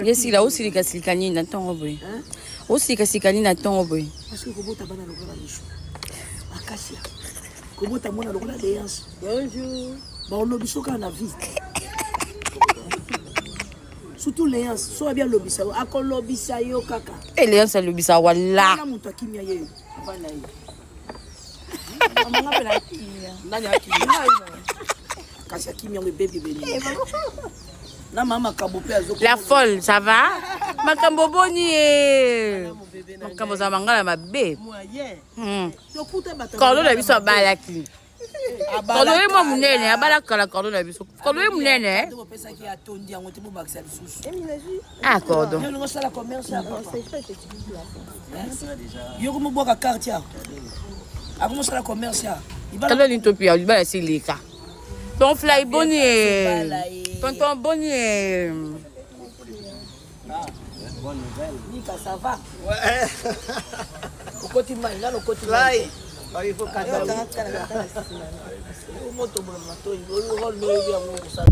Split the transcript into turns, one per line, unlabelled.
Yesila osilika silika nini na ntongo boye? Osilika silika nini na ntongo boye?
Parce que kobota bana lokola misu makasi kobota mwana lokola Leance.
Bonjour.
Baolobi kaka na vie. Surtout Leance, so abi alobisa yo, akolobisa yo kaka.
Eh Leance alobisa wala.
Na moto akimia ye. Bana ye.
Mama mpe na kimia.
Nani akimia? Kasi akimia yango ebebi ebeli. Na mama makambo mpe azo
La folle, ça va? Makambo boni ye. Makambo za mangala mabe. Cordon na biso abalaki. Cordon ye mwa monene, abalaka kala cordon na biso. Cordon ye monene.
Opesaki atondi yango te, bobakisa lisusu.
Ah cordon.
Yo olingi osala commerce ya papa. Yo komobwaka quartier akomosala commerce ya
Kalo ni topi ya libala silika. Ton fly boni ye. Tonton boni ye.
Mika, ça va?
Ouais.
Okoti mai, nano okoti
Fly.
mai.
Il faut kata.
Moto mona matoi, oyo oyebi yango kosala.